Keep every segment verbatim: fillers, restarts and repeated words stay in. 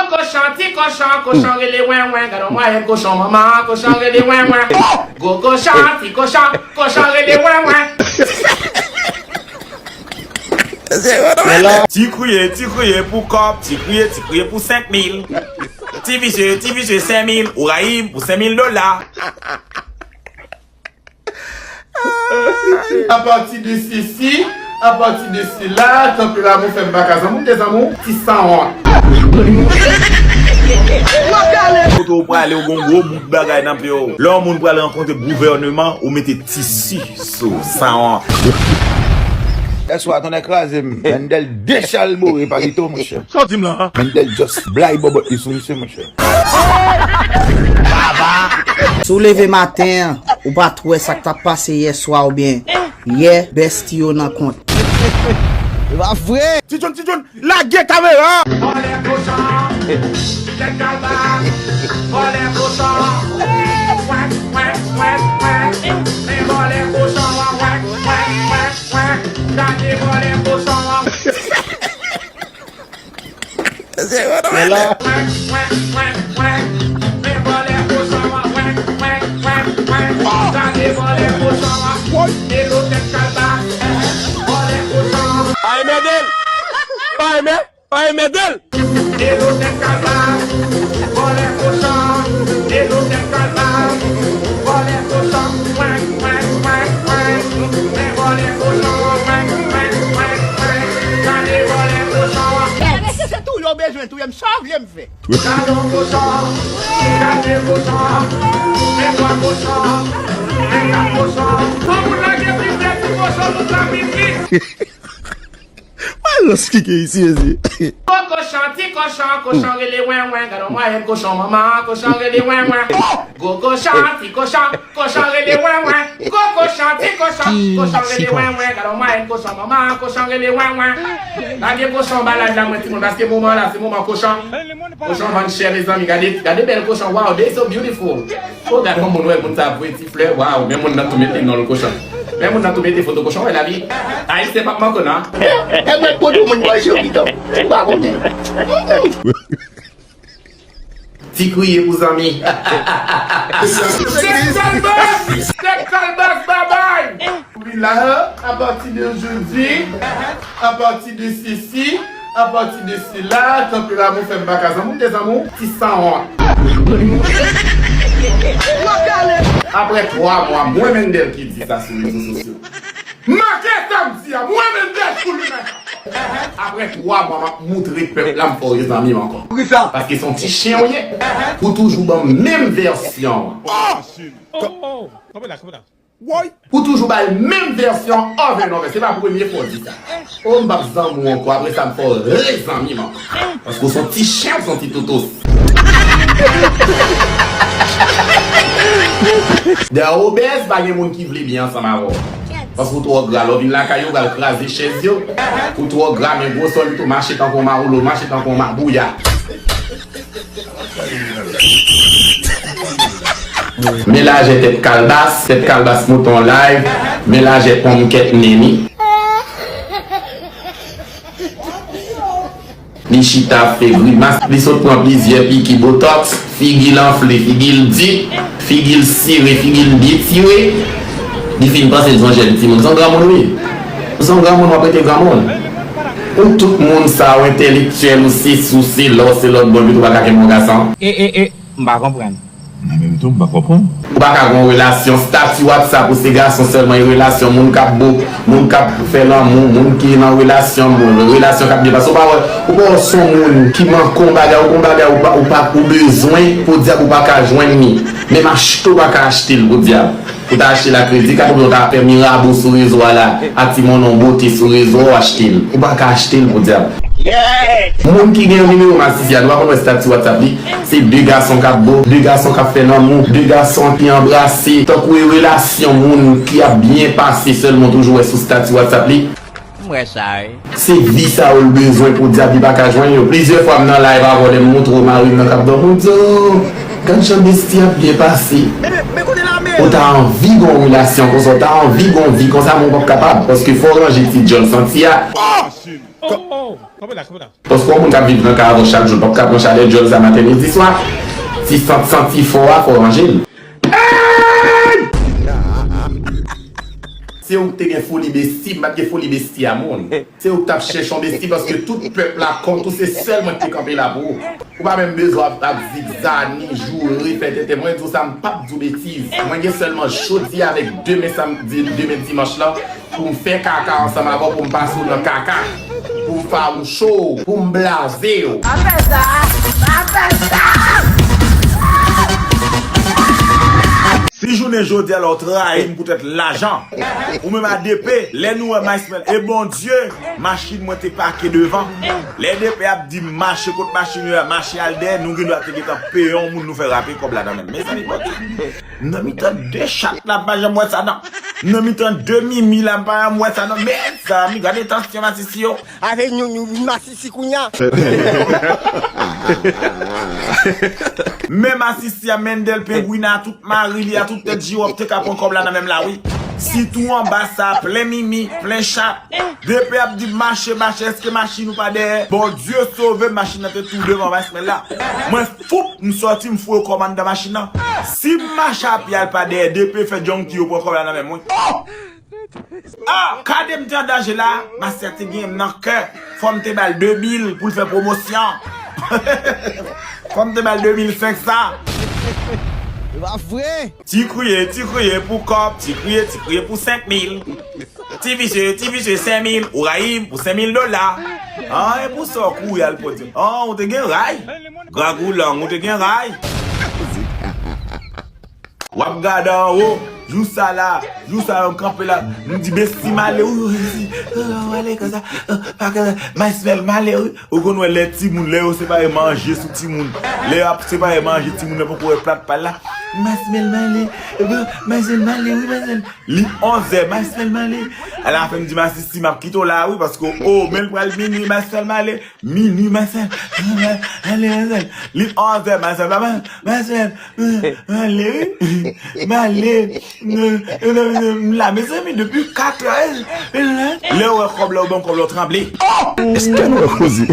Kochon, ti kochon, kochon rele wen wen. Gad on mwayen kochon, manman, kochon rele wen wen. Gwo kochon, ti kochon, kochon rele wen wen. Ti kriye, ti kriye pou kòb, ti kriye, ti kriye pou senk mil. Ti visye, ti visye senk mil, ou rayi m pou senk mil dola. Apati de sesi, apati de sela, tanperaman fè m pa ka zanmi w, m te zanmi w, ti sanwont. Kote w prale, w gon gwo bout bagay nan pye w. Lè yon moun pral rankontre gouvèneman, ou mete tisi sou sanwont. Yèswa, tonnè kraze m. Mendel dechalbore pa pito, monchè. Sa w di m la? Mendel just blayi bòbòt li sou misye, monchè. Si w leve maten an, ou pa t wè sa k t ap pase yèswa oubyen yè bèsti yo nan kont. E pa vre! Ti John, Ti John, lage kamera! Vòlè kochon, tèt kalbas, vòlè kochon, wèk, wèk, wèk, wèk, men vòlè kochon an, wèk, wèk, wèk, wèk, gade vòlè kochon an. Ay, mèdèl! Ay, mèdèl! Mesye, se touye w bezwen touye m, sa w vle m fè? Gade kochon, gade kochon, men bwa kochon, men kat kochon. Fò moun lage pifè ti kochon nou ka pipit. Malòs ki gen isi, mesye. Gwo kochon, ti kochon, kochon rele wen wen. Gade on mwayen kochon, manman, kochon rele wen wen. Gwo kochon, ti kochon, kochon rele wen wen. Gwo kochon, ti kochon, kochon rele wen wen. Gade on mwayen kochon, manman, kochon rele wen wen. Lage kochon anba live la, mwen, timoun, paske moman la, se moman kochon. Kochon vann chè, mezanmi, gade, gade bèl kochon, wow, they so beautiful. Oh, gade yon moun wè moun sa ap voye ti flè, wow, men moun nan tou mete non l kochon. Men moun nan tou mete foto kochon, wè lavi. Ayisyen p ap manke non. E mwen kote moun bòy yo pito. Ou pa konnen. Ti kriye pou zanmi. Tèt kalbas, tèt kalbas, babay. Wi la, apati de jodi, apati de sesi, apati de sela, tanperaman fè m pa ka zanmi w, m te zanmi w, ti sanwont. Apre twa mwa, mwen Mendel ki di sa sou rezo sosyo. Make sa m di a, mwen Mendel Koulina. Apre twa mwa, m ap moutre pèp la m fè w rezanmi m ankò. Poukisa? Paske se yon ti chen w ye. Ou toujou ban m menm vèsyon an. Oh! Oh, oh, oh. Kanpe la, kanpe la. Woy! Ou toujou bay menm vèsyon over and over. Se pa premye fwa w di sa. O, m p ap zanmi w ankò. Apre sa, m fè w rezanmi m ankò. Paske w se yon ti chen, w se yon ti toutous. Dèyè obèz, pa gen moun ki vle byen ansanm avè w. Paske w twò gra. Lè w vin lakay yo, w pral kraze chèz yo. Ou twò gra, men gwosè w li tou mache tankou yon mawoulo, mache tankou yon mabouya. Men lajè tèt kalbas, tèt kalbas mouton live, men lajè ponmkèt neni. Li chita ap fè grimas, li sot pran plizyè piki botox, figi l anfle, figi l di, figi l sere, figi l detire. Li fin panse l se yon jèn timoun, se yon granmoun wi. Ou se yon granmoun, w ap rete granmoun. Ou tout moun sa, ou entèlektyèl, ou sesi, ou sela, ou se lòt bò, epi tou pa ka kenbe yon gason. E, e, e, m pa konprann. Mwen menm tou, m pa konprann. Ou pa ka gen yon relasyon, stati WhatsApp ou se gason sèlman, e relasyon moun k ap bo, moun k ap fè lanmou, moun ki nan relasyon, moun, relasyon k ap byen pase. Ou pa wè, ou pa wè se yon moun ki manke yon bagay, ou gen yon bagay, ou pa, ou pa, ou bezwen, podyab ou pa ka jwenn li. Menm achte ou pa ka achte l, podyab. Ou ta achte l a kredi kat oubyen ou ta fè mirabo sou rezo a la, a ti monnen w bote sou rezo a, w achte l. Ou pa ka achte l, podyab. Moun ki gen yon nimewo masisi a, nou pa konn wè stati WhatsApp li, se de gason k ap bo, de gason k ap fè lanmou, de gason ki anbrase, tankou e relasyon moun ki ap byen pase sèlman toujou wè sou stati WhatsApp li. M wè sa wi. Se vi sa yo l bezwen, podyab li pa ka jwenn yo. Plizyè fwa m nan live avè w, lè m montre w mari m nan k ap dòmi, ou di, o, gad jan besti ap byen pase. Ou ta anvi gen yon relasyon konsa, ou ta anvi gen yon vi konsa, men ou p ap kapab, paske fò w ranje ti djòl santi a. Paske yon moun k ap viv nan karavan chak jou, l p ap ka pran chalè djòl sa maten, midi, swa. Si w santi fò a, fò w ranje l. Se ou k te gen foli besti, m pa t gen foli besti a moun. Se ou k t ap chèche yon besti paske tout pèp la kont ou, se sèl mwen k te kanpe la pou ou. Ou pa menm bezwen ap, ap zigzani, joure, fè tenten. Mwen di w sa, m p ap di w betiz. Mwen gen sèlman jodi avèk demen samdi, demen dimanch lan pou m fè kaka ansanm avè w, pou m pase w nan kaka, pou m fè w cho, pou m blaze w. Pa fè sa! Pa fè sa! Si jounen jodi a la w trayi m poutèt lajan, ou menm a D P, lè nou wè Maismel, e Bondye, machin mwen te pake devan. Lè D P ap di m mache kot machin yo a, mache al dèyè, nou gendwa te gentan peye yon moun, nou fè rape kòb la nan men l. Mezanmi, Bondye, m nan mitan de chat la, m pa janm wè sa non. M nan mitan de mimi la, m pa janm wè sa non. Mezanmi, gade tansyon masisi yo. Ave nou, nou, nou masisi kounya. Men masisi a, Mendel, pengwin a, tout mari li a, tout tèt jiwòp te ka pran kòb la nan men m la, wi. Sitou anba sa, plen mimi, plen chat. D P ap di mache, mache, èske machin ou pa dèyè? Bondye sove m, machin nan te tou devan Maismel la. Mwen foup, m sòti, m foure kò m anndan machin nan. Si m mache a pye a, l pa dèyè, D P fè djong ti yo pran kòb la nan men mwen. Ah, gade m te an danje la, masisi a te gen m nan kè. Fò m te ba l de mil pou l fè pwomosyon. Fò m te ba l de mil senk san. E pa vre! Ti kriye, ti kriye pou kòb, ti kriye, ti kriye pou senk mil. Ti visye, ti visye, senk mil, ou rayi m pou senk mil dola. Ah, e pou sa w kouri al pote. Ah, ou te gen ray. Gragoulang, ou te gen ray. W ap gade anwo, jou sa la, jou sa yo m kanpe la, m di, "Besti, m ale, wi, wi, wi, wi, ale konsa, pa konsa, Maismel, m ale, wi." Ou konn wè lè timoun, lè yo separe manje sou timoun, lè y ap separe manje, timoun nan poko wè plat pa l la, "Maismel, m ale, Maismel, m ale, wi, Maismel." Li onzè, "Maismel, m ale." Alafen m di, "Masisi, m ap kite w la, wi, paske, o, men l pral minui, Maismel, m ale." Minui, Maismel. Ale, Maismel. Li onzè, Maismel. Papa, Maismel. Ale, wi. M ale. M la, mezanmi, depi katrè. Lè w wè kòb la, ou ban m kòb la, ou tranble. Èske nou wè koze?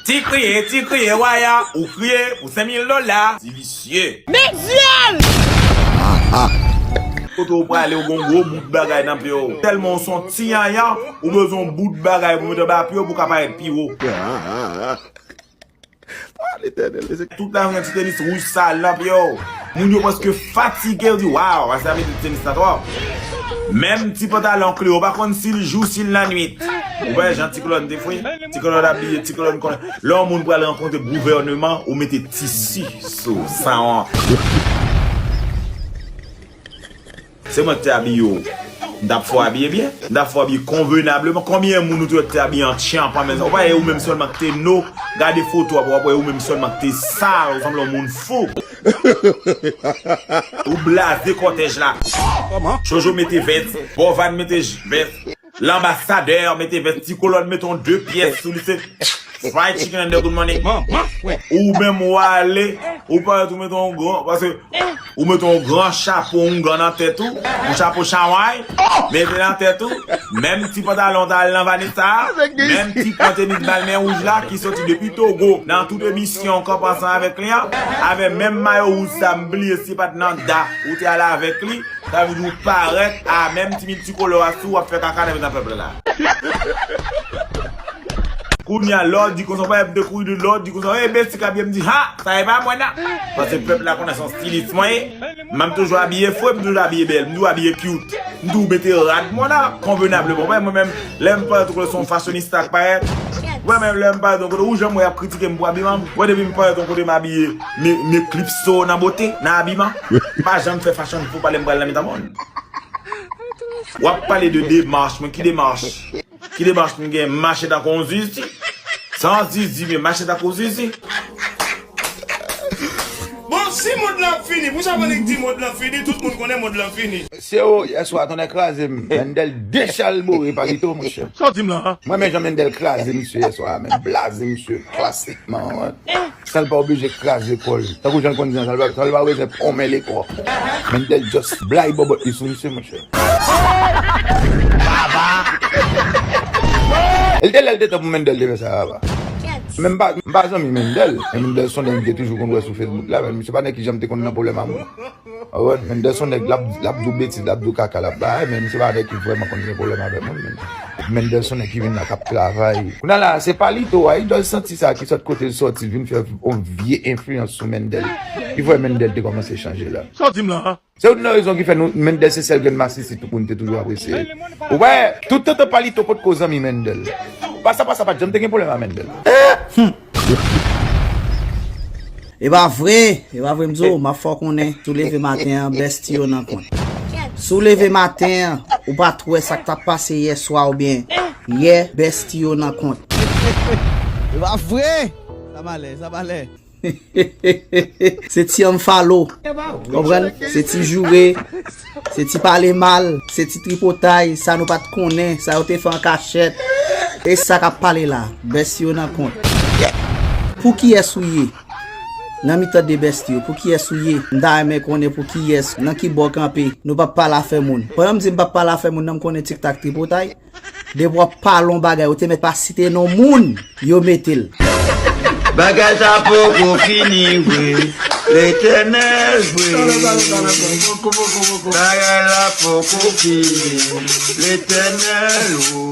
Ti kriye, ti kriye, waya, ou kriye pou senk mil dola. Ti visye. Mèt zyèl! Kote w prale, ou gon gwo bout bagay nan pye w. Tèlman w se yon ti yanyan, ou bezwen yon bout bagay pou mete anba pye w pou w ka parèt pi wo. Ah, Letènèl, mesye. Tout lajounen ti tenis wouj sal nan pye w. Moun yo prèske fatige, yo di, "Waw, sa mete ti tenis lan twòp." Menm ti pantalon Cleo, pa konn si l jou, si l lannwit. Ou wè jan ti kolòn te fre? Ti kolòn abiye, ti kolòn konnen. Lè yon moun pral rankontre gouvèneman, ou mete tisi sou sa an. Se mwen ki te abiye w. M t ap fè w abiye byen. M t ap fè w abiye konvenableman. Konbyen moun ou te wè ki te abiye an tchanpan menm sa? Ou pa wè ou menm sèlman ki te no. Gade foto a pou w ap wè ou menm sèlman ki te sal. Ou sanble yon moun fou. Ou blaze kòtèj la. Jojo mete vès. Bovan mete j-, vès. Lanbasadè mete vès, ti kolòn mete yon de pyès sou li, se fried chicken and good morning. Ou menm ou ale, ou parèt ou mete yon gran, paske ou mete yon gran chapo oungan nan tèt ou, yon chapo chaway, mete nan tèt ou, menm ti pantalon ta al nan Vanessa, menm ti pant tenis balmen wouj la ki soti depi Togo, nan tout emisyon k ap ansanm avèk li an, avè menm mayo wouj sa, m bliye si se pa t nan Da ou te al avèk li, sa vle di ou parèt a menm ti miltikolò a sou w ap fè kaka nan mitan pèp la. Kounye a, lè w di konsa, w pa wè m te kouri di lè w di konsa, e besti k ap ye m di, ha, sa e pa mwen nan. Paske pèp la konnen se yon stilis mwen ye. M toujou abiye fre, m toujou abiye bèl, m toujou abiye cute. M toujou mete rad mwen la, konvenableman. Mwen menm, lè m parèt ou konnen se yon fasyonista k parèt. Mwen menm, lè m parèt yon kote, ou janm wè y ap kritike m pou abiman m. Wè depi m parèt yon kote m abiye, m, m eklipse w nan bote, nan abiman. M pa janm fè fashion pou pale m pral nan mitan moun. W ap pale de demach, mwen ki demach? Ki demach m gen? M mache tankou yon zizi. Se yon zizi, men mache tankou zizi. Bon, si mond lan ap fini, pou sa moun ki di mond lan fini, tout moun konnen mond lan fini. Se o, yèswa, tonnè kraze m. Mendel dechalbore palito, monchè. Sa w di m la, a? Mwen, men jan Mendel kraze misye yèswa, men blaze misye klasikman, wi. Sa l pa oblije kraze kò l. Tankou jan l konn di an, sa l pa, sa l pa bezwen ponmen lekò. Mendel just blayi bòbòt li sou misye, monchè. Baba! L te lè l te tan pou Mendel te fè sa, papa. Men m pa, m pa zanmi Mendel. Men Mendel se yon nèg m te toujou konn wè sou Facebook la, men misye pa nèg ki janm te konn nan pwoblèm a moun. Ou konprann? Mendel se yon nèg, l ap, l ap di w betiz, l ap di w kaka, l ap bay, men misye pa nèg ki vrèman konn gen pwoblèm avèk moun, men. Mendel se yon nèg ki vin la, k ap travay. Kounye a la, se Palito a, Idol Santi sa ki sot kote l sòti, vin fè yon vye enfliyans sou Mendel. Ki fè Mendel te kòmanse chanje la. Sa w di m la? Se youn nan rezon ki fè nou, Mendel se sèl grenn masisi tout moun te toujou apresye. Ou wè, tout tan Palito potko zanmi Mendel. Pasa, pasa pa t janm te gen pwoblèm a Mendel. E pa vre, e pa vre m di w, m ap fè w konnen, si w leve maten an, bèsti yo nan kont. Si w leve maten an, ou pa t wè sa k t ap pase yè swa oubyen yè, bèsti yo nan kont. E pa vre! Sa malè, sa malè. Se ti anfalo. Konprann? Se ti joure. Se ti pale mal. Se ti tripotay. Sa nou pa t konnen. Sa yo te fè an kachèt. E sa k ap pale la. Bèsti yo nan kont. Pou kiyès ou ye? Nan mitan de bèsti yo. Pou kiyès ou ye? M ta renmen konnen pou kiyès. Nan ki bò w kanpe. Nou p ap pale afè moun. Pandan m di m p ap pale afè moun nan, m konnen TikTok tripotay. Depi w ap pale yon bagay, ou te mèt pa site non moun, yo mete l. Bagay sa poko fini vre, Letènèl vre. Bagay la poko fini, Letènèl o.